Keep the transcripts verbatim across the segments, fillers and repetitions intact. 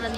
Terima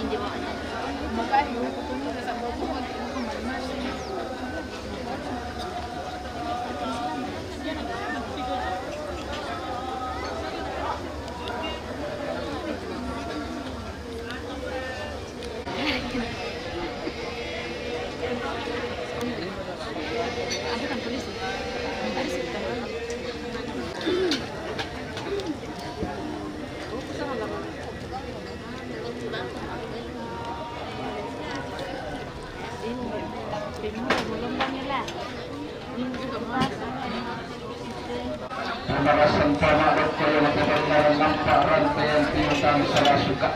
kasih, Pak Mak Doktor, yang kebenaran nampak rantaian piutang salah suka.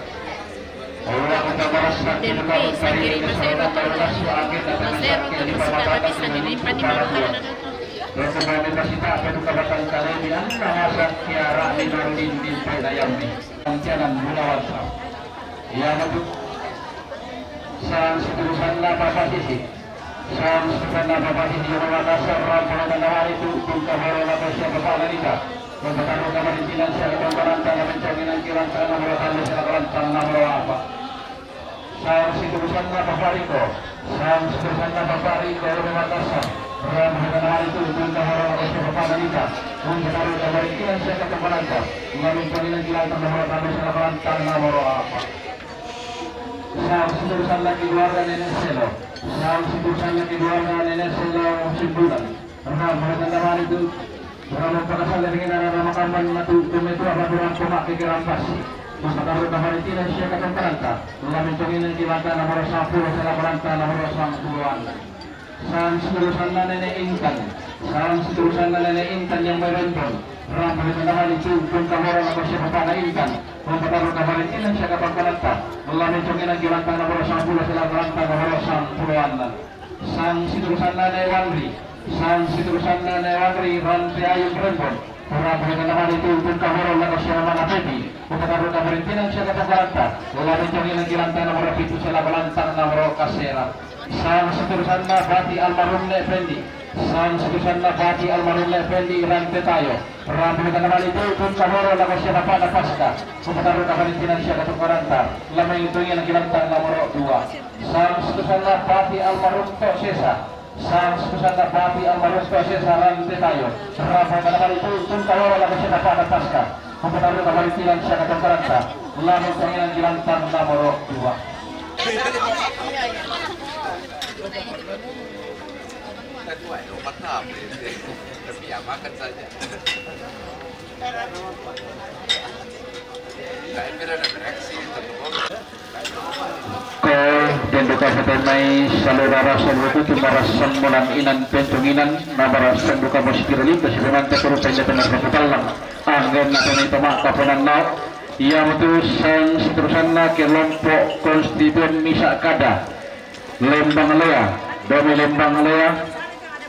Allah kita merasa dan kita P, mencari Sakiri Masero, Tolong, Masero, Musika, Rabbi, Sandiri, Pani, Maru, Karana, Dato. Rekomendasi tak apa duka batang kali di anda masa kiara di Nurdin di Pedayam ni. Rencana mula wasa. Yang itu sang seterusnya Bapak Sisi. Sang seterusnya Bapak Sisi yang Makassar, rampung dan awal itu, pun kaboro na ko sia Bapak Lalita. Mempertaruh kamar di Cina, siapa pemberontak, yang mencari nanti lantaran, melakukan masalah lantaran, apa. Sang seterusnya Bapak Riko. Sang seterusnya Bapak Riko dari Makassar. Ram Hasan Hari itu, Bunda Hara Rasul Bapak Nalita. Bunda Hara Kabaritian, siapa pemberontak, meminta nanti lantaran, melakukan masalah lantaran, apa. Sang seterusnya keluarga Nenek Selo. Sang seterusnya keluarga Nenek Selo Simbulan. Raha, mereka kemarin itu, raha, pada saat ini, raha, makaman matu, tumetu, apa, berang, cuma, kekira, pas. Maka, raha, kemarin tidak siap akan peranta. Lalu, mencongin yang di lantai nomor sepuluh, salah peranta nomor sepuluhan. Sang seterusnya Nenek Intan. Sang seterusnya Nenek Intan yang berempon. Raha, mereka kemarin itu, pun kamar, apa, siapa pada Intan. Maka, raha, kemarin tidak siap akan peranta. Lalu, mencongin yang di lantai nomor sepuluh, salah peranta nomor sepuluhan. Sang seterusnya Nene Wangri. Sang seterusnya Nene Wangri, Ranti Ayun Rembon. Ora boleh nama itu, pun kamoro, laga siapa mana Pepi. Bukan kabar rintinan, siapa pemberontak. Bola mencongin yang di lantai nomor pitu, salah lantang nomor kasera. Sang seterusnya Bati almarhum Nek Fendi. Sang seterusnya Bati almarhum Nek Fendi, Ranti Tayo. Ora boleh nama itu, pun kamoro, laga siapa pada Pasca. Bukan kabar rintinan, siapa pemberontak. Lama itu yang di lantai nomor dua. Sang seterusnya Bati almarhum Tok Sesa. Sang seterusnya Bati almarhum Tok Sesa, Ranti Tayo. Rafa Tanamari itu, Tun Kawara, laga siapa pada Pasca. Mempertaruh kembali tilang siapa pemberontak. Lalu pengiran di lantai nomor dua. Kita dua ya, opat apa ya? Tapi ya, makan saja. Saya kira ada bereaksi, Ko, den duka satemai, salora rasa lukutu, marasa mulan inan, pentunginan, na marasa duka mos kira lipas, memang tak perlu tanya benar satu talang. Anggen na tani pemakapunan nau. Ia mutu sang seterusnya kelompok konstituen Misa Kada. Lembang Lea, Domi Lembang Lea,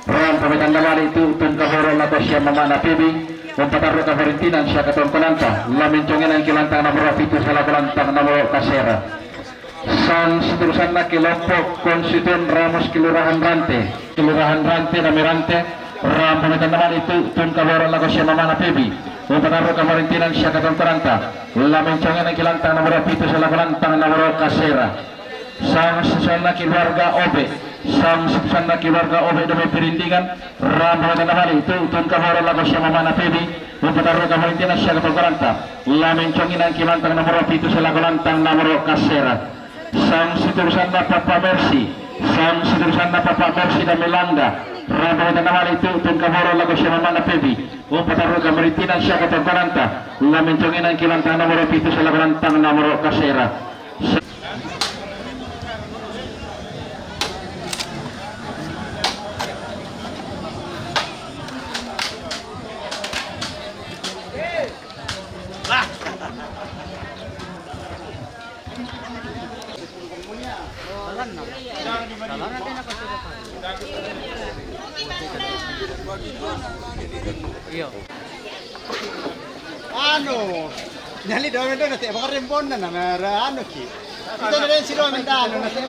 Ram pamitan damali itu, Tun Kahoro, laga siapa mana Pebi, mempertaruh kamarintinan siapa tongkonanta, lamin congenan kilantang nomor pitu, salah lantang nomor kasera. Sang seterusnya kelompok konstituen Ramos Kelurahan Rante, Kelurahan Rante, Dami Rante, Ram pamitan damali itu, Tun Kahoro, laga siapa mana Pebi, mempertaruh kamarintinan siapa tongkonanta, lamin congenan kilantang nomor pitu, salah lantang nomor kasera. Sang seterusnya keluarga Obe, sang seterusnya keluarga Obe Domi Perindingan, Ram pamitan damali itu, Tun Kahoro, laga siapa mana Pebi, mempertaruh kamarintinan siapa pemberontak, lamin congenan kilantang nomor pitu, salah lantang nomor kasera. Sang seterusnya Papa Mercy, sang seterusnya Papa Mercy Dami Langga, Ram pamitan damali itu, Tun Kahoro, laga siapa mana Pebi, mempertaruh kamarintinan siapa pemberontak, lamin congenan kilantang nomor pitu, salah lantang nomor kasera. Iya. Anu, nyali doang itu nanti bakal rembon dan nama anu ki. Kita dari si doang minta anu nanti.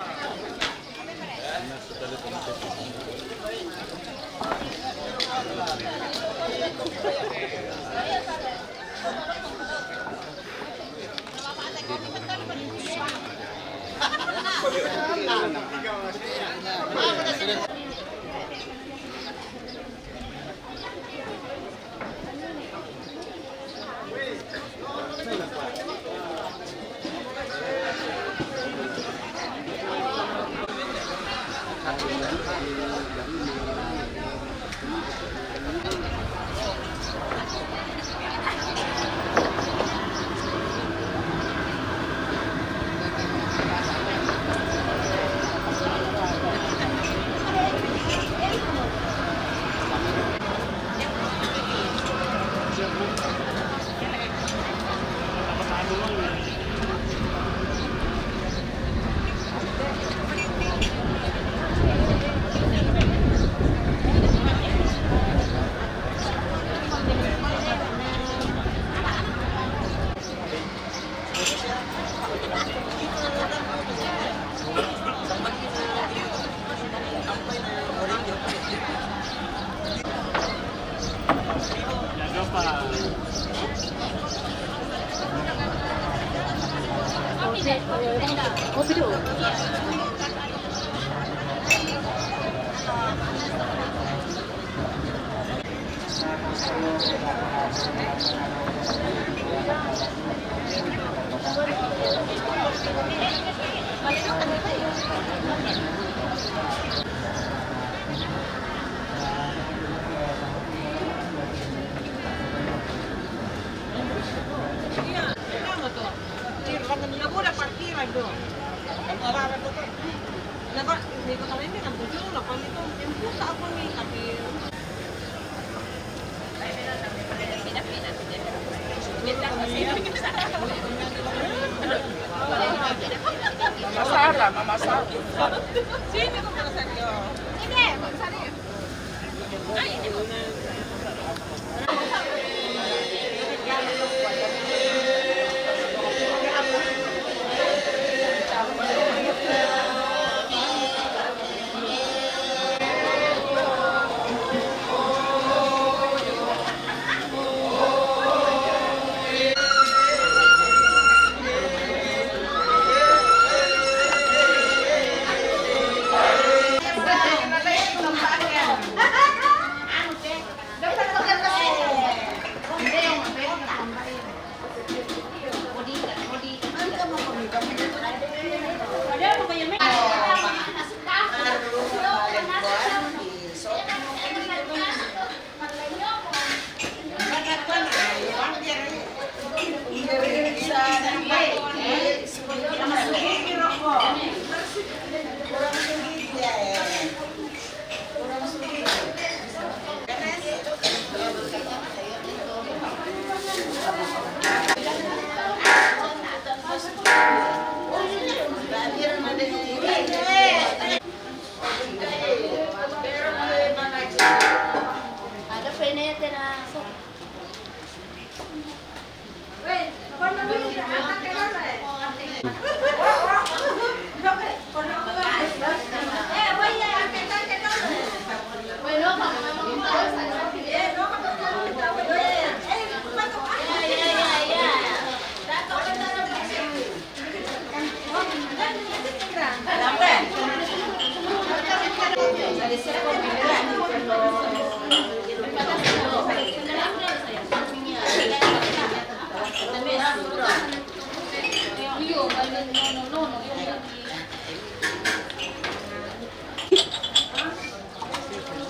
Kopi dulu. Masala, mama, masala.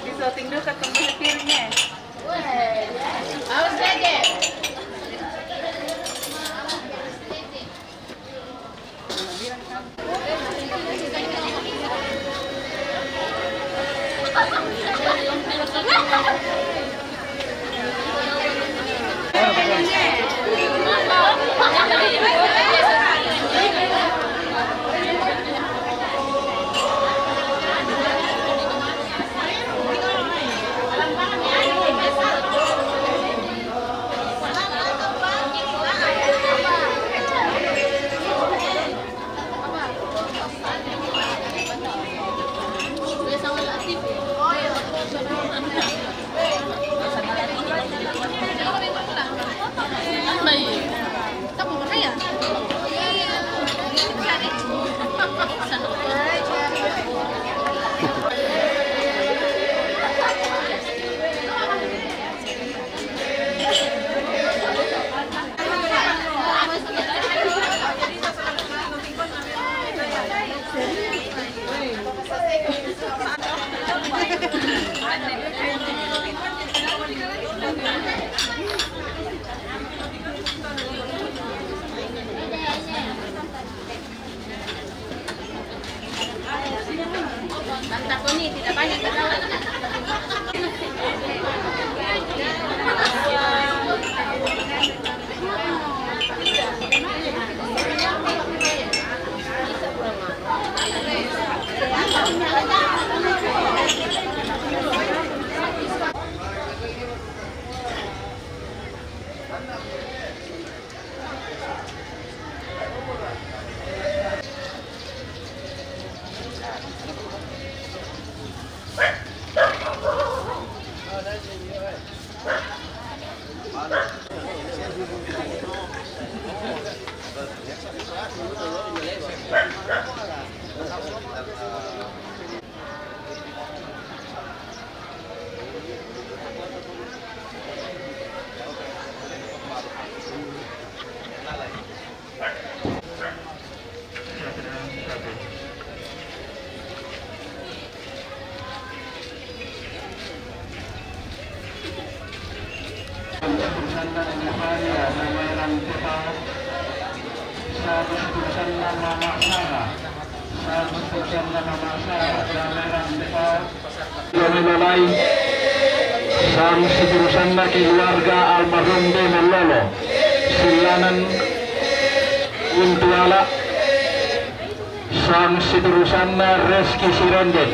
Bisa tinggal ketemu piringnya. Awas aja. Kami lalai sang seterusnya keluarga almarhum Demon Lolo, Silanan, Untuala, sang seterusnya Reski Sirenden,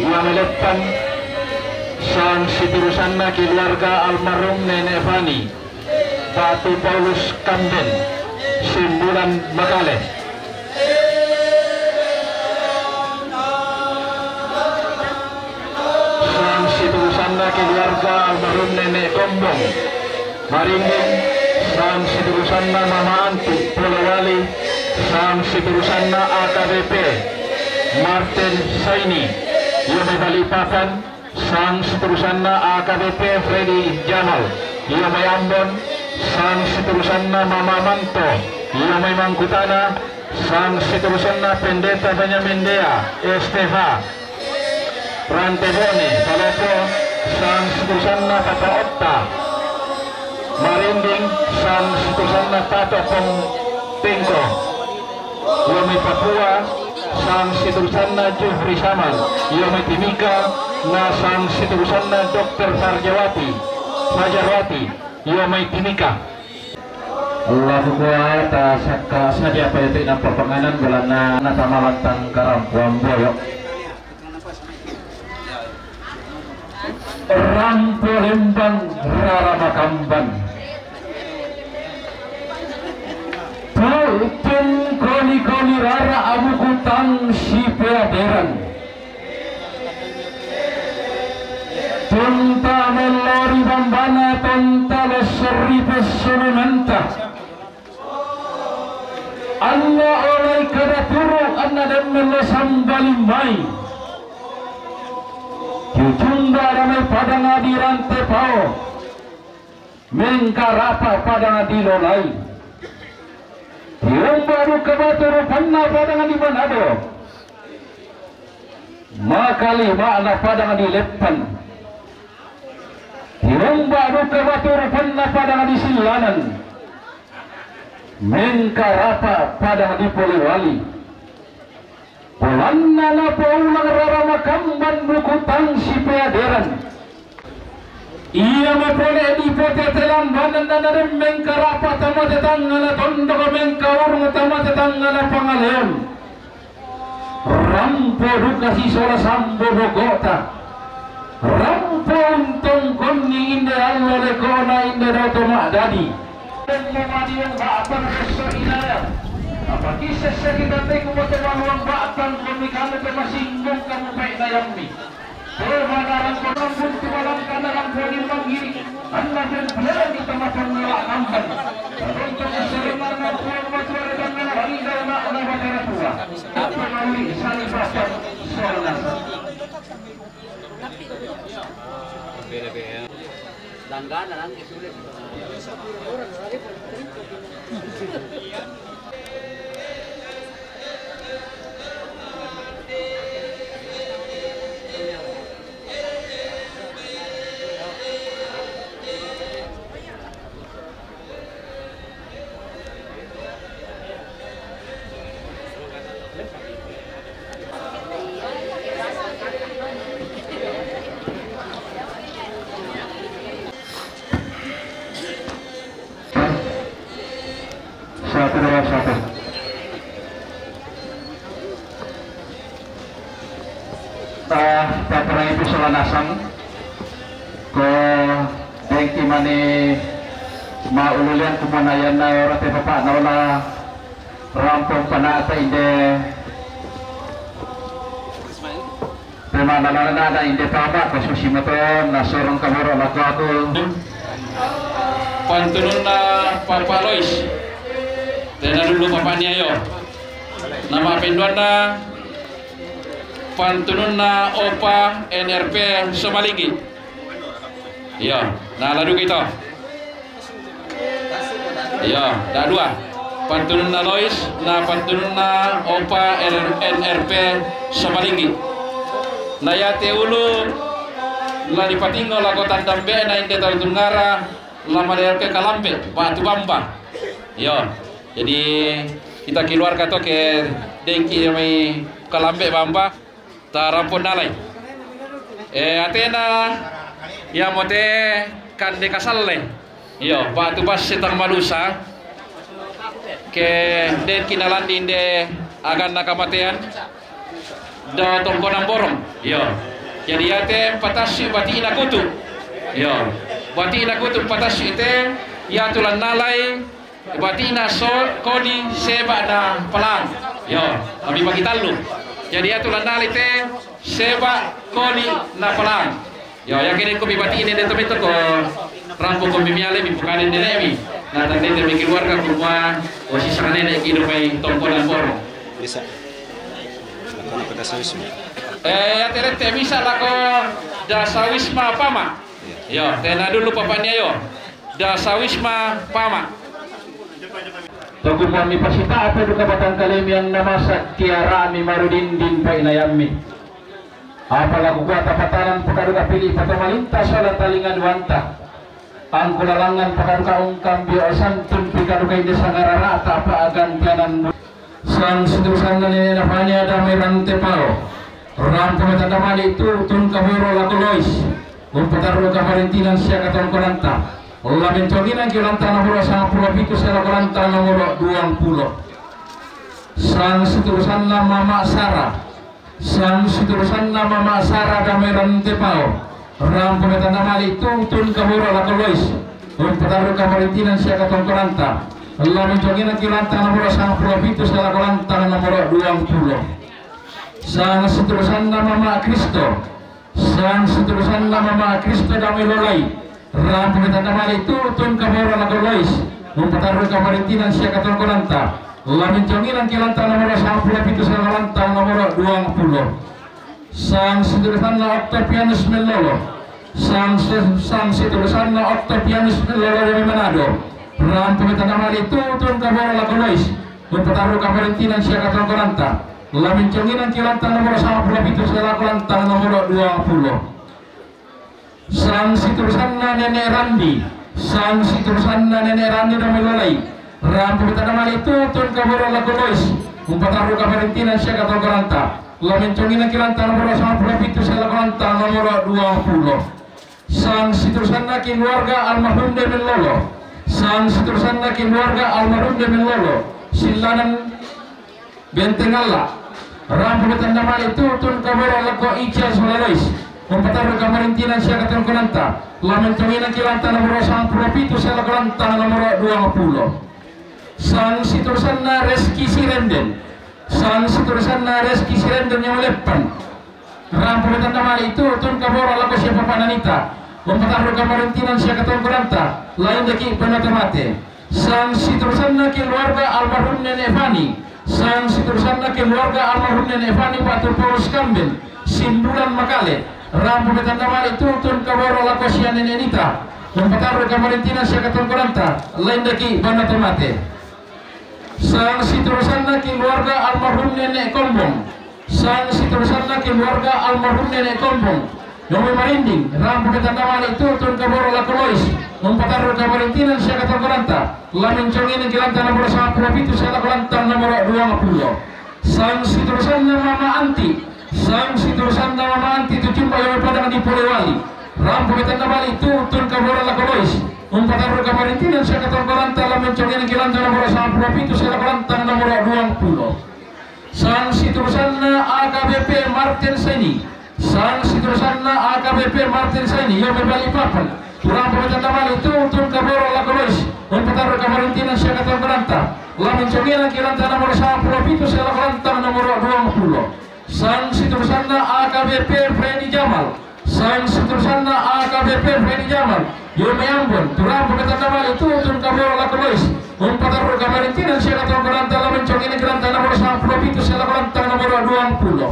Wamelepan, sang seterusnya keluarga almarhum Nenek Fani, Batu Paulus Kamben, Simbulan Makale. Sang seterusnya keluarga almarhum Nenek Gombong, Maringging, sang seterusnya Mama Anti, Polewali, sang seterusnya A K B P, Martin Saini, Yome Balikpapan, sang seterusnya A K B P Freddy Jamal, Yome Ambon, sang seterusnya Mama Manto, Yome Mangkutana, sang seterusnya Pendeta Benyamin Dea, S T H, Rante Bone, Palopo, sang seterusnya Papa Otta, Marinding, sang seterusnya Tato Pong Tengko. Yome Papua, sang seterusnya Jufri Saman, Yome Timika, na sang seterusnya Dokter Farjawati, Fajarwati, Yome Timika. Allahu Akbar, ta sakka sadia pa itu na papanganan, bolana na tamalantang karampuan boyo. Rampo Lembang rara Makamban. Toltong koli-koli rara amu kutang si peaderan. Tonta mellori bambana, tonta lossorri pessomenanta. Anna olai kada turu, anna demmelle sambali mai. Jujumba damai padang adi Rante Pao. Mengkarapa padang adi Lolai. Tiumba duka batu rupanna padang adi Manado. Makali makna padang adi Leppan. Tiumba duka batu rupanna padang adi Sillanan. Mengkarapa padang adi Polewali. Polanna napoulang rara Makamban buku tang sipeaderan. Ia mapole di potete lambanan na nademmeng karapa tama tetangana tondok mengkaurung tama tetangana pangaleon. Rampo duka sisola sambo bogota. Rampo untongkonni inde allo lekona inde doto ma'dadi. Temmo madiong ba'tan resso inaya. Apa kisah sakit hatiku moto maluang ba'tan konni kamu pemasimbong kamu baik dayammi. Pemanarang korang buntu malam kanalang poni manggiri. Anna dan biarang kita makan nila kamban. Untuk keselamatan puang matuare dan nana bagi dana ala batara tua. Apa mawi sani bapak soal nasa. Satu, dua, satu. Ah, Bapak Ibu sola nasang, ko dengki mani ma ululian kumanayanna ora te Bapak naola rampong panata inde. Pemanalanana inde pama ko susi mato nasorong kaboro lako aku. Pantununna Papa Lois. Tena dulu Papa Niayo. Nama penduanna pantununna Opa N R P Somaligi. Iya, nah ladu kita. Iya, da dua. Pantununna Lois, na pantununna Opa N R P Somaligi. Na yate ulu la dipatingo lako tandambe na inde tau tungara Lama dari ke Kalambe, Batu Bamba. Yo. Jadi kita keluarga to ke dengki mai Kalambe Bamba. Tarampon nalai. Eh, atena, ya mote kande kasalle. Yo, Batu Basse tang malusa. Ke dengki nalandi inde aganna kamatean. Do tongkonan borong. Yo. Jadi ate patassi batina kutu. Yo. Batina kutu patassi te, ya tulan nalai. Batina so koni seba na palang. Yo, kami bagi tallu. Jadi atu landali te seba koni na palang. Yo, yakini ko mi batine de to mito ko rampo ko mi miale mi pukane de lebi. Na tande de mi keluarga ko ma o si sangane de kido mai tongkonan borong. Bisa. Lako na pada sawisma. Eh, ya terete bisa lako da sawisma pama. Yo, tena dulu papania yo. Da sawisma pama. Toku mami pasita apa duka batang kalemian namasak tiara mi marudindin painayammi. Apalaku kuata patanan pakaduka pili patamalinta sala talinga duanta. Angkulalangan pakaduka ungkam bio santun pikaduka inde sangararata apa agantianan. Sang siturusanna nene nafania damai rante pao. Rampo metanda mali tu tun kaboro lako Lois. Umpatarru kaparintinan sia katongkonanta. Lamen tonginan kilanta nomoro sangpulo pitu sia lako lanta nomoro duang pulo. Sang siturusanna mama Sara. Sang siturusanna mama Sara damai rante pao. Rampo metanda mali tu tun kaboro lako Lois. Umpatarru kaparintinan sia katongkonanta. Lamen tonginan kilanta nomoro sangpulo pitu sia lako lanta nomoro duang pulo. Sang siturusanna mama Kristo. Sang siturusanna mama Kristo damai lolai. Rampo metanda mali tu tun kaboro lako Lois. Umpatarru kaparintinan sia katongkonanta. Lamen tonginan kilanta nomoro sangpulo pitu sia lako lanta nomoro duang pulo. Sang siturusanna Octavianus Mellolo. Sang si-, sang siturusanna Octavianus Mellolo dari Manado. Rampo metanda mali tu tun kaboro lako Lois. Umpatarru kaparintinan sia katongkonanta. Lamen tonginan kilanta nomoro sangpulo pitu sia lako lanta nomoro duang pulo. Sang siturusanna Nenek Randi. Sang siturusanna Nenek Randi damai lolai. Rampo metanda mali tu tun kaboro lako Lois. Umpatarru kaparintinan sia katongkonanta. Lamen tonginan kilanta nomoro sangpulo pitu sia lako lanta nomoro duang pulo. Sang siturusanna keluarga almarhum Demellolo. Sang siturusanna keluarga almarhum Demellolo. Sillanan Benteng Alla. Rampo metanda mali tu tun kaboro lako Ica sala Lois. Umpatarru kaparintinan sia katongkonanta. Lamen tonginan kilanta nomoro sangpulo pitu sia lako lanta nomoro duang pulo. Sang siturusanna Reski Sirenden. Sang siturusanna Reski Sirenden yang leppan. Rampo metanda mali tu tun kaboro lako sia papananita. Umpatarru kaparintinan sia katongkonanta. Lain daki panata mate. Sang siturusanna keluarga almarhum Nenek Fani. Sang siturusanna keluarga almarhum Nenek Fani Batu Paulus Kamben. Simbulan Makale. Rampo metanda mali tu tun kaboro lako sia Nenek Nita. Umpatarru kaparintinan sia katongkonanta. Lain daki panata mate. Sang siturusanna keluarga almarhum Nenek Kombong. Sang siturusanna keluarga almarhum Nenek Kombong. Nomi marinding, rampo metanda mali tu tun kaboro lako Lois. Umpatarru kaparintinan sia katongkonanta. Lamen tonginan kilanta nomoro sangpulo pitu sia lako lanta nomoro duang pulo. Sang siturusanna mama Anti. Sang siturusanna mama Anti tu jumpa yo padang di Polewali. Rampo metanda mali tu tun kaboro lako Lois. Umpatarru kaparintinan sia katongkonanta lamen tonginan kilanta nomoro sangpulo pitu sia lako lanta nomoro duang pulo. Sang siturusanna A K B P Martin Saini. Sang siturusanna A K B P Martin Saini. Yo me Balikpapan. Tu rampo metanda mali tu tun kaboro lako Lois. Umpatarru kaparintinan sia katongkonanta. Lamen tonginan kilanta nomoro sangpulo pitu sia lako lanta nomoro duang pulo. Sang siturusanna A K B P Freddy Jamal. Sang siturusanna A K B P Freddy Jamal. Yo me Ambon. Tu rampo metanda mali tu tun kaboro lako Lois. Umpatarru kaparintinan sia katongkonanta lamen tonginan kilanta nomoro sangpulo pitu sia lako lanta nomoro duang pulo.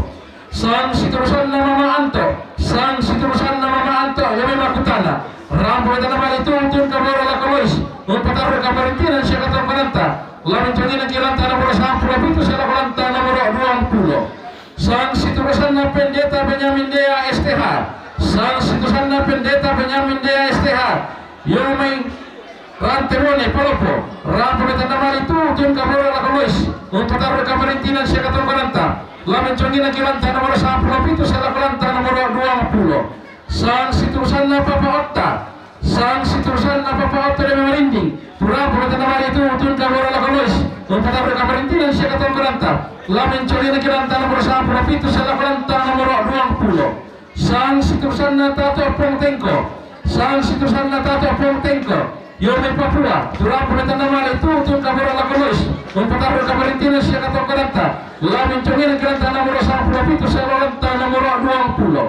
Sang siturusanna mama Anto. Sang siturusanna mama Anto. Yo me Makutana. Rampo metanda mali tu tun kaboro lako Lois. Umpatarru kaparintinan sia katongkonanta. Lamen tonginan kilanta nomoro sangpulo pitu sia lako lanta nomoro duang pulo. Sang siturusanna Pendeta Benyamin Dea S T H. Sang siturusanna Pendeta Benyamin Dea S T H. Yo mai Rante Bone Palopo, rapo me tanda mali tutu kaboro lako Lois, umpatarru kamarintinan sia katongkonanta, lamen conginan ki lanta nomoro sampulu pitu sia lako lanta nomoro duang pulo. Sang siturusanna Papa Otta, sang siturusanna Papa Otta de Marinding, tu rapo me tanda mali tutu kaboro lako Lois, umpatarru kamarintinan sia katongkonanta, lamen conginan ki lanta nomoro sampulu pitu sia lako lanta nomoro duang pulo. Sang siturusanna Tato Pong Tengko, sang siturusanna Tato Pong Tengko, Yome Papua, tu rapo me tanda mali tutu kaboro lako Lois, umpatarru kamarintinan sia katongkonanta, lamen conginan ki lanta nomoro sampulu pitu sia lako lanta nomoro duang pulo.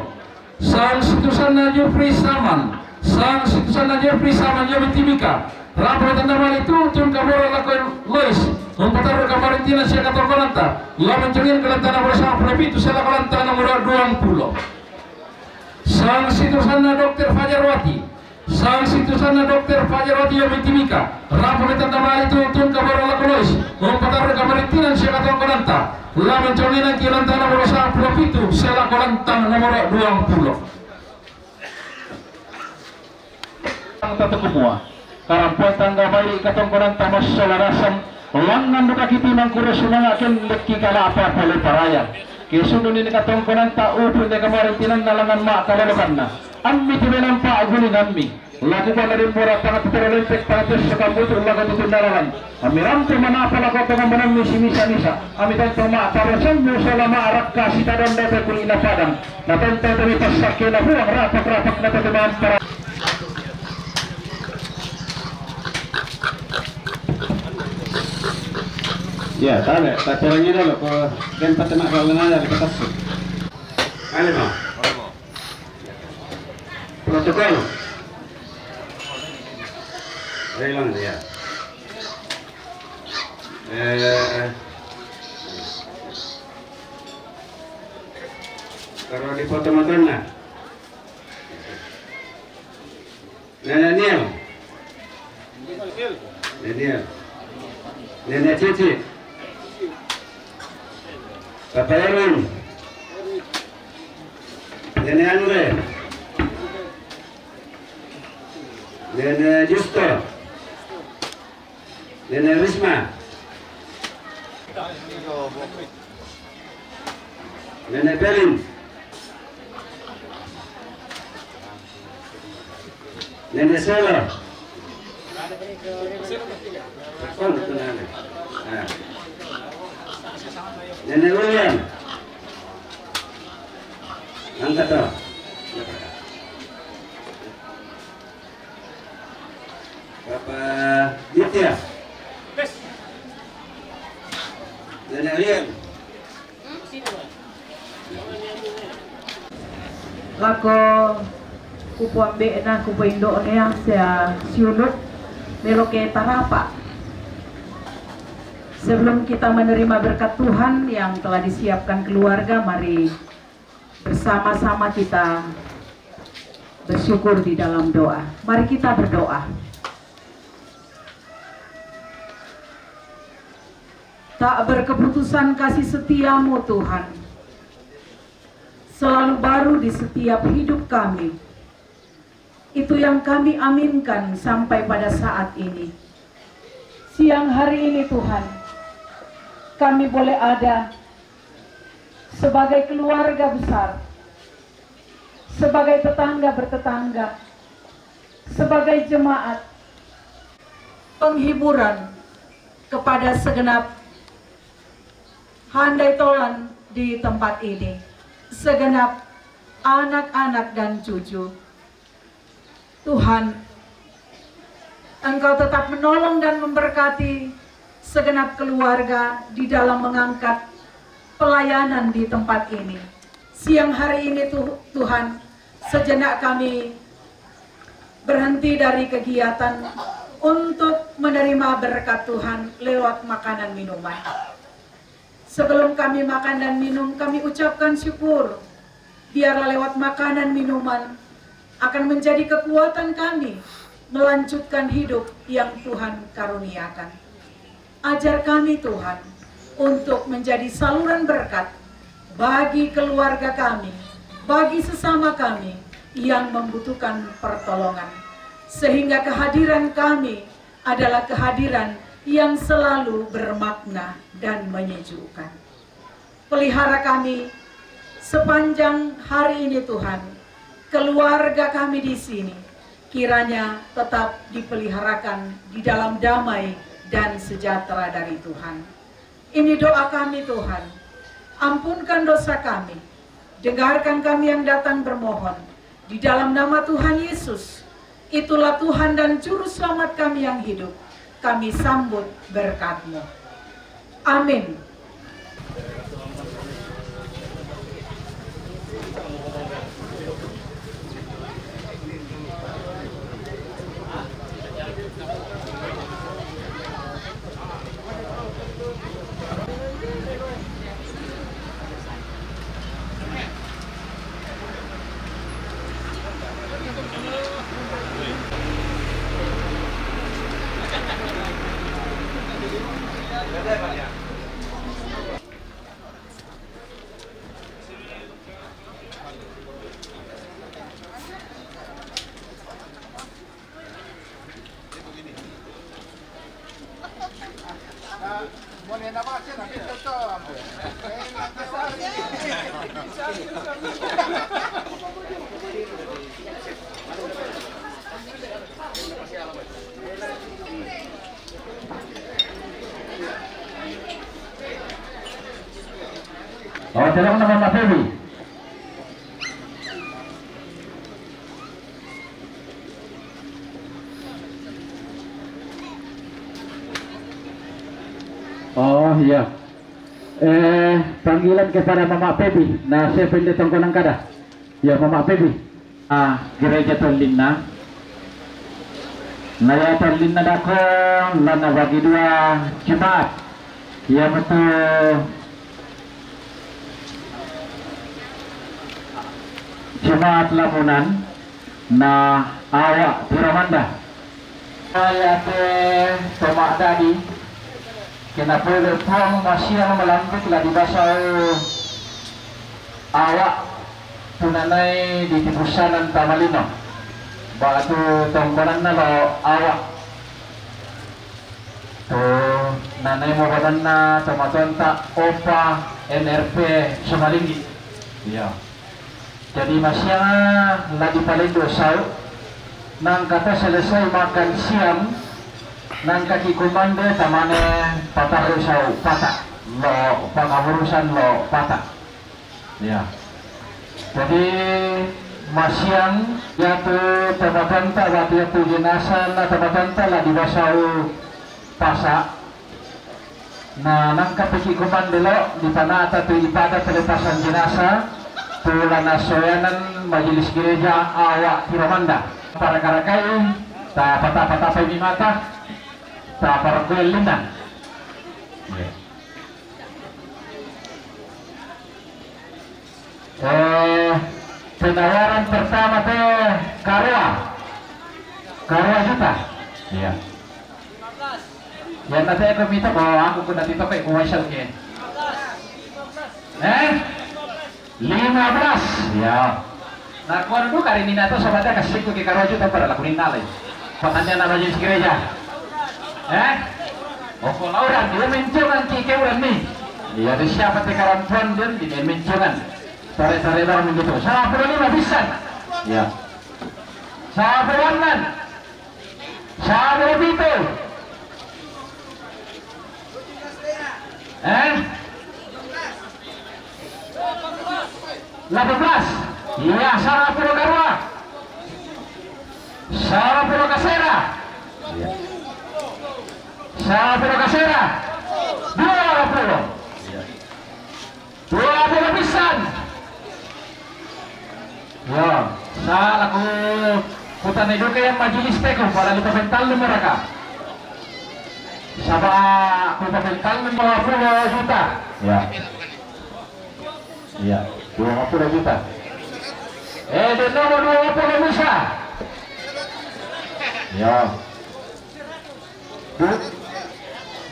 Sang siturusanna Jeffrey Saman, sang siturusanna Jeffrey Saman, Yome Timika, rapo me tanda mali tutu kaboro lako Lois, umpatarru kamarintinan sia katongkonanta, lamen conginan ki lanta nomoro sampulu pitu sia lako lanta nomoro duang pulo. Sang siturusanna Dokter Fajarwati, sang siturusanna Dokter Fajarwati Yome Timika, rapo me tanda mali tutu kaboro lako Lois, umpatarru kamarintinan sia katongkonanta, lamen conginan ki lanta nomoro sampulu pitu sia lako lanta nomoro duang pulo. Tang tatu kumua. Karampoan tangga bali katongkonanta massola nasang, langngan duka ki timangkuro sumanga kendek ki kalapa pole paraya. Ke sunduni ni katongkonanta upu de kamarintinanna langngan ma kalolokanna. Ammi tu menampa gulingammi. Laku bala dembora pangatutero lempek pangatesso kambutu laku tutun dalalan. Ammi rampe manapa lako pangamanammi simisa-misa. Ammi tanto ma tarosanmu selama arakka sitadon dete kuli na padang. Na tanto temi passakke na buang rapak-rapak na tete mampara. Ya, tale, taterangi dulu ke tempat tenak kalau nanya di atas. Kali mau. Protokol. Hilang dia. Eh, kalau di foto makan nah. Nenek Niel. Nenek Niel. Nenek Cici. Papa Erwin. Nenek Andre. Nenek Justo. Nenek Risma. Nenek Pelin. Nenek Sela. Kon itu nenek. Nah. Nenek William. Angkat toh. Bapak Ditya. Nenek Rian. Lako kupu ambe'na, kupu indo'na sia siuluk, melo ke tarapa. Sebelum kita menerima berkat Tuhan yang telah disiapkan keluarga, mari bersama-sama kita bersyukur di dalam doa. Mari kita berdoa. Tak berkeputusan kasih setiamu, Tuhan, selalu baru di setiap hidup kami. Itu yang kami aminkan sampai pada saat ini. Siang hari ini, Tuhan, kami boleh ada sebagai keluarga besar, sebagai tetangga bertetangga, sebagai jemaat, penghiburan kepada segenap handai tolan di tempat ini, segenap anak-anak dan cucu. Tuhan, Engkau tetap menolong dan memberkati segenap keluarga di dalam mengangkat pelayanan di tempat ini. Siang hari ini, Tu-, Tuhan, sejenak kami berhenti dari kegiatan untuk menerima berkat Tuhan lewat makanan minuman. Sebelum kami makan dan minum, kami ucapkan syukur. Biarlah lewat makanan minuman akan menjadi kekuatan kami melanjutkan hidup yang Tuhan karuniakan. Ajar kami, Tuhan, untuk menjadi saluran berkat bagi keluarga kami, bagi sesama kami yang membutuhkan pertolongan, sehingga kehadiran kami adalah kehadiran yang selalu bermakna dan menyejukkan. Pelihara kami sepanjang hari ini, Tuhan, keluarga kami di sini, kiranya tetap dipeliharakan di dalam damai dan sejahtera dari Tuhan. Ini doa kami, Tuhan. Ampunkan dosa kami. Dengarkan kami yang datang bermohon. Di dalam nama Tuhan Yesus, itulah Tuhan dan Juru Selamat kami yang hidup. Kami sambut berkat-Mu. Amin. Oh, tolong nama Mak Febi. Oh, iya. Eh, panggilan kepada Mamak Pebi. Na, siapa yang datang ko nang kada? Ya, Mamak Pebi. Ah, gereja tollinna. Na, ya, tollinna dako, na nabagi dua Jumat. Iya, betul. Jumat lamunan. Na, awak Tiramanda. Ayate tomak dadi, kena pole puang masiang malambik la dibasau awak, tu nanai di tibusanan tamalino. Batu tongkonanna lo awak. Tu nanai mobananna tomatuanta Opa N R P Sumalinggi. Iya. Jadi masiang la dipalendo sau, nangka to selesai makan siang, nangka ki kumande tamane patarru sau pata, lo pangaburusan lo pata. Ya. Jadi masiang yatu tomatuanta, batu yatu jenasa na tomatuanta la dibasau pasa. Na, nangka piki kumande lo dipanata tu ibadah pelepasan jenasa, tu lana soyanan majelis gereja awak Tiramanda. Parakarakai, ta patapa-tapai mi mata, ta parakue lina. Eh, penawaran pertama te karua. Karua juta. Iya. Ya, nanti aku minta bahwa aku kena TikTok kayak gua share ke. Eh? Lima belas. Ya. Nah, kuan tu kari mina tu sobatnya kasih ku ke karua juta pada laku ninalai. Patanya nama jenis gereja. Eh? Oko lauran, dia mencuman ki keuran ni. Iya, di siapa te karampuan dia di mencuman. Sare-sare barang begitu. Sapuluh lima pisan. Ya. Sapuluh enam. Sapuluh pitu. Eh? Delapan belas. Iya, sapuluh karua. Sapuluh kasera. Iya. Sapuluh kasera. Dua puluh. Iya. Dua puluh pisan. Ya, salah ku, kutana duka yang majelis teko, pada lupa mental mereka. Saba ku mental dua puluh juta. Ya. Ya, dua puluh juta. Eh, di nomor dua puluh bisa. Ya. Du-,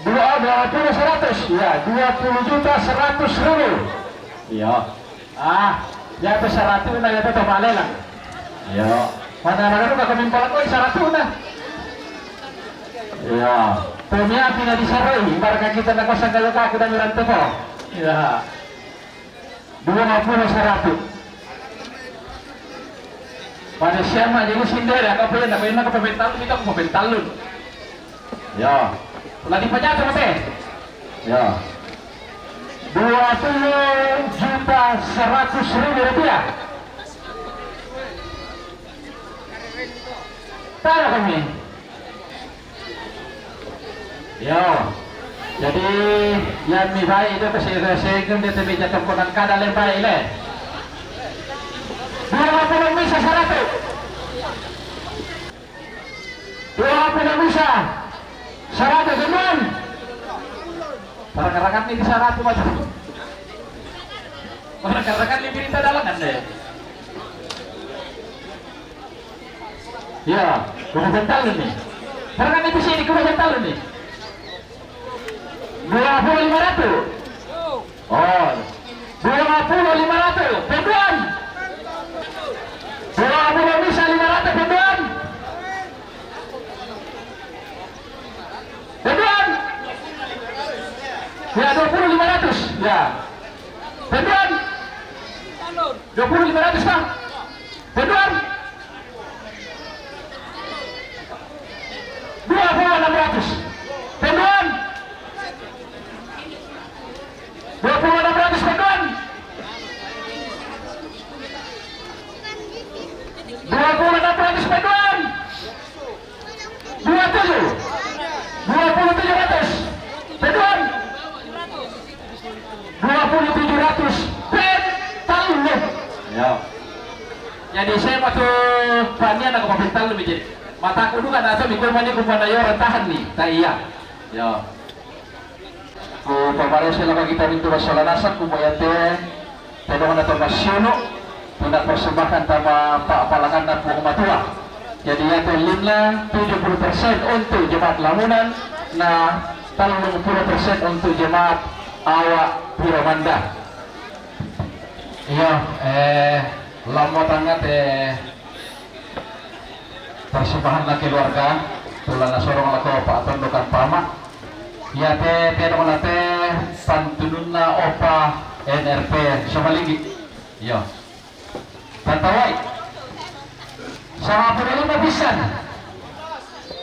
dua, dua puluh seratus, ya, dua puluh juta seratus ribu. Iya. Ah, ya, itu seratus na, ya, itu coba lelang. Iya. Mana ada kami kolak, oh, seratus na. Ya. Pemiapi na di saroi, ibarat kita na kuasa kalau aku dan orang teko. Ya. Dua puluh seratus. Pada siapa jadi sendiri, aku punya, aku enak, aku pentalun, kita aku pentalun. Ya. Lah dipajato, Mas, eh? Ya. Dua puluh juta seratus ribu rupiah. Tahu kami. Yo. Jadi, yang mi baik itu kasi kasi kun dia temi jatuh konan kada le baik le. Dua puluh misa seratus. Dua puluh misa seratus, teman. Para karakan ni di seratus macam. Para karakan ni berita dalangan deh. Ya, kubu pentalun ni. Karena ni bisa ni kubu pentalun ni. Dua puluh lima ratus. Oh. Dua puluh lima ratus. Penduan. Dua puluh bisa lima ratus penduan. Penduan. Ya, dua puluh lima ratus. Ya. Penduan. Dua puluh lima ratus kah? Penduan. Dua puluh enam ratus. Penduan. Dua puluh enam ratus penduan. Dua puluh enam ratus penduan. Dua tujuh. Dua puluh tujuh ratus. Penduan. Dua puluh tujuh ratus. Pentalun. Ya. Jadi saya waktu panian aku mau pentalun, jadi mataku dulu kan atau mikul mani kumana yo tahan ni. Tak iya. Ya. Ku pabarese lako kita mintu basala nasak, ku bayate tedong na tama siunu, tuna persembahan tama pa palangan na puang matua. Jadi yate limna tujuh puluh persen untuk jemaat Lamunan, na tellung puluh persen untuk jemaat Awak Pura Manda. Iya, eh, lammo tangngate persembahanna keluarga, tulana sorong lako Pak Tondo Kampama. Iya te, te dong na te pantununna Opa N R P Somaligi. Iya. Tantawai. Sama puluh lima pisan.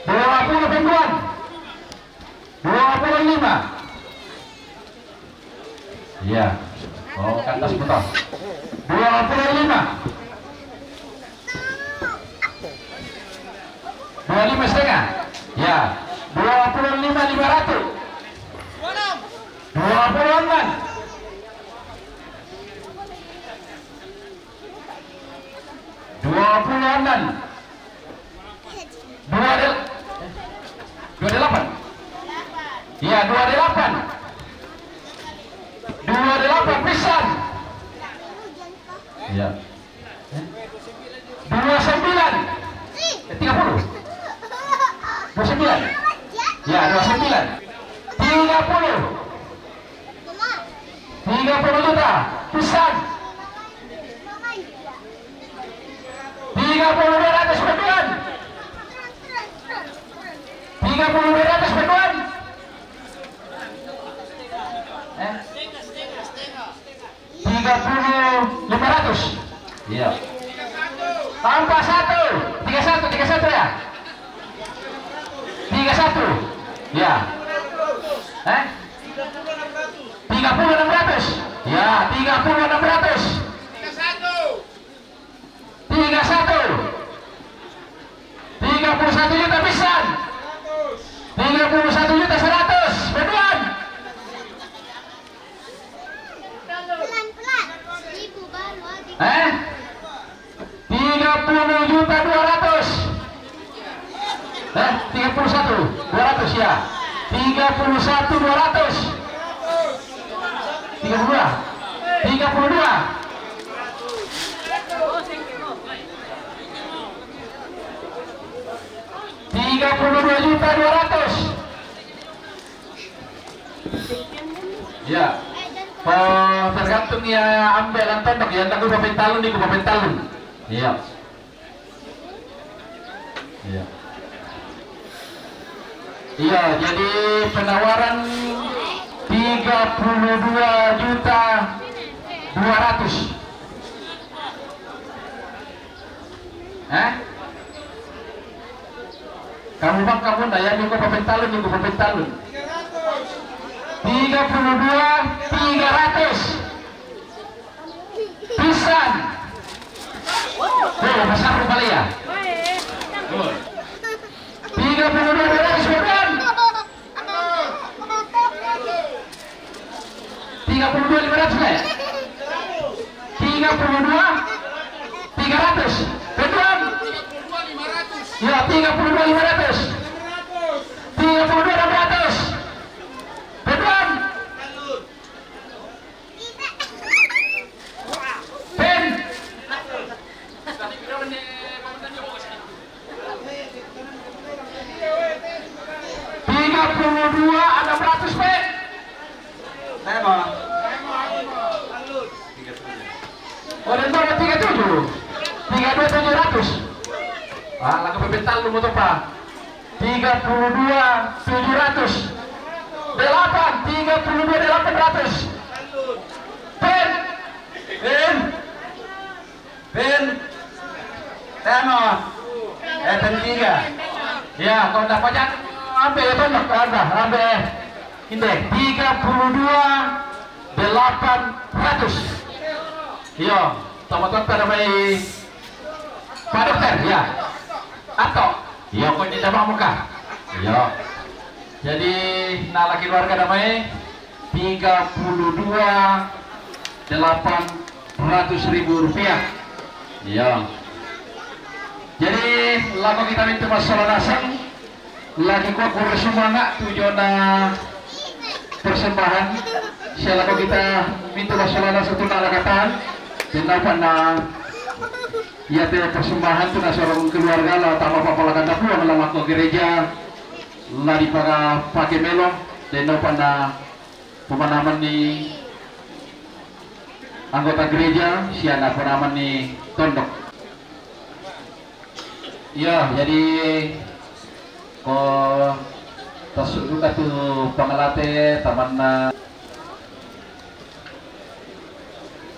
Dua puluh penduan. Dua puluh lima. Iya. Oh, kantas betul. Dua puluh lima. Dua lima setengah. Ya. Dua puluh lima lima ratus. Dua puluh enam. Dua puluh enam. Dua del-, dua delapan. Iya, dua delapan. Dua delapan pisan. Iya. Dua sembilan. Eh, tiga puluh. Dua sembilan. Ya, dua sembilan. Tiga puluh. Tiga puluh juta. Pisan. Tiga puluh dua ratus penduan. Tiga puluh dua ratus penduan. Eh? Tiga puluh lima ratus. Iya. Tambah satu. Tiga satu, tiga satu ya. Tiga satu. Ya. Eh? Tiga puluh enam ratus. Ya, tiga puluh enam ratus. Tiga satu. Tiga puluh satu juta pisan. Tiga puluh satu juta seratus. Beduan. Pelan-pelan. Seribu baru habis. Eh? Tiga puluh juta dua ratus. Eh, tiga puluh satu dua ratus ya. Tiga puluh satu dua ratus. Tiga puluh dua. Tiga puluh dua. Tiga puluh dua juta dua ratus. Ya. Oh, tergantung ya, ambil lan tondok ya, ndak ku papentalun, ni ku papentalun. Iya. Iya. Iya, jadi penawaran tiga puluh dua juta dua ratus. Eh? Kamu bang, kamu ndak ya, ni ko papentalun, ni ko papentalun. Tiga puluh dua tiga ratus. Pisan. Oh, besar rupanya ya. Tiga puluh dua dua ratus, bukan? Tiga puluh dua lima ratus, eh? Tiga puluh dua tiga ratus. Betul? Ya, tiga puluh dua lima ratus. Tiga puluh dua enam ratus. Betul? Pen. Tiga puluh dua enam ratus, Pen. Saya mau. Oh, dan bawa tiga tujuh. Tiga dua tujuh ratus. Ah, lagi pepental lu motor, Pak. Tiga puluh dua tujuh ratus. Delapan, tiga puluh dua delapan ratus. Pen. Pen. Pen. Temo. Eh, pen tiga. Ya, kau dapat jatuh. Ambil ya, Pen. Ada, ambil. Ini, tiga puluh dua delapan ratus. Yo, sama-sama ada mai. Pak Dokter, ya. Atau, ya, kok ini coba muka. Ya. Jadi, nah, lagi keluarga namanya tiga puluh dua delapan ratus ribu rupiah. Ya. Jadi, lama kita minta masalah nasang. Lagi kuat kurang semangat tujuan persembahan. Siapa kita minta masalah satu nak lakatan. Kenapa nak? Ya, te persembahan tu nak seorang keluarga lah, tambah apa lah kata pulang lah ke gereja. Lah dipakai pakai melo. Kenapa nak pemanaman ni anggota gereja, siapa pemanaman ni tondok. Iya, jadi ko tasuk juga tu pangalate tamanna.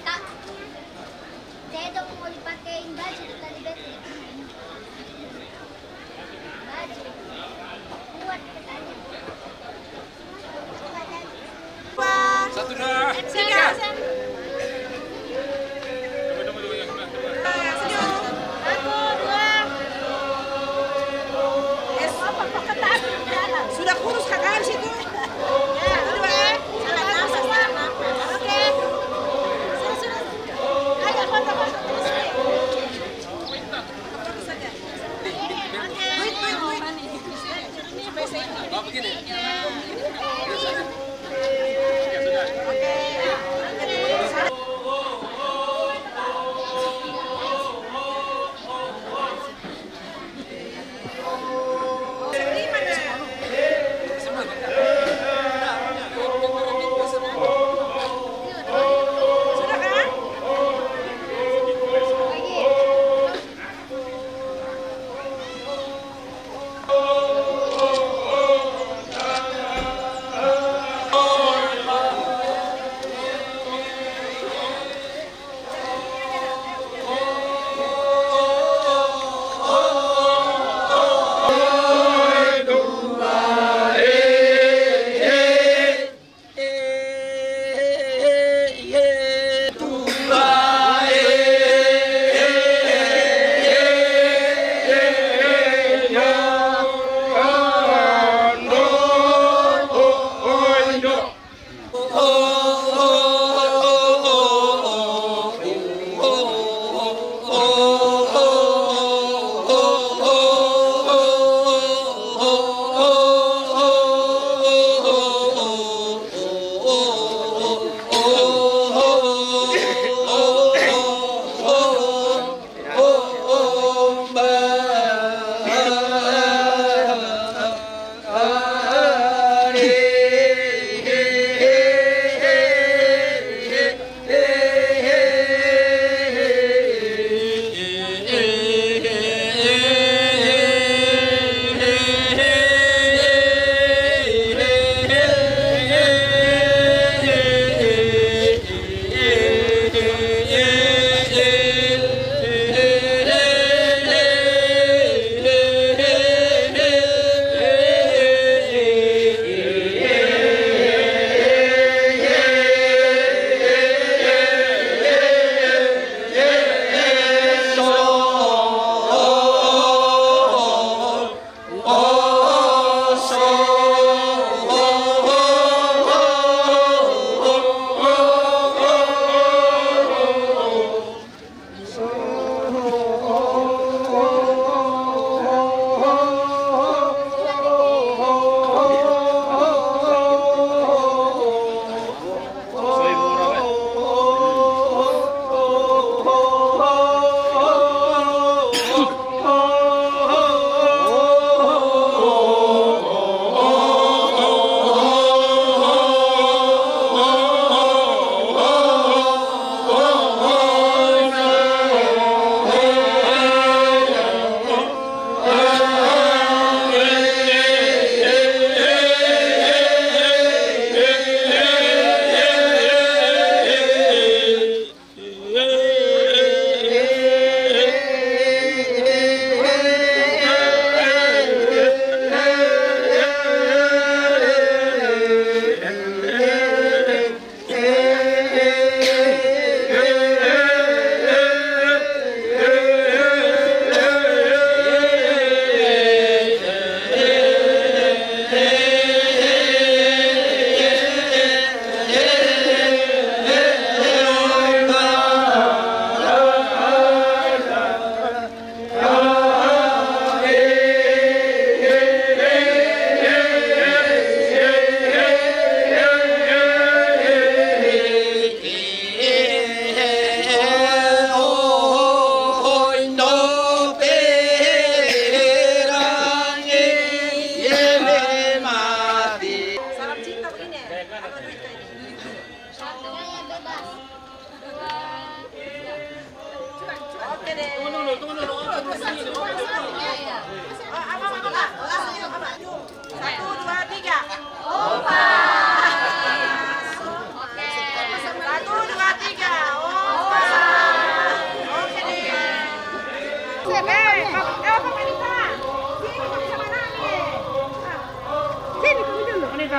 Kak, saya dong mau dipakein baju tadi, Beti. Baju. Buat katanya. Satu, dua, tiga. Satu, dua. Sudah kurus kakak situ. Ya, satu, dua. Oke. Sudah, sudah. Ayo, foto, foto. Terus, terus saja. Oke. Wait, wait, wait.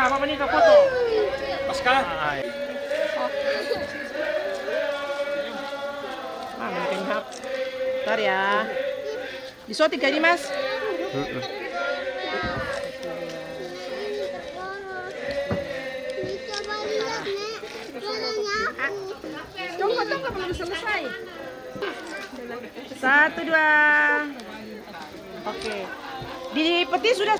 Apa ni ka foto? Pas kah? Ay. Ah, makin hap. Tar ya. Disotik ka ini, Mas? Tunggu, tunggu, belum selesai. Satu, dua. Oke. Di peti sudah.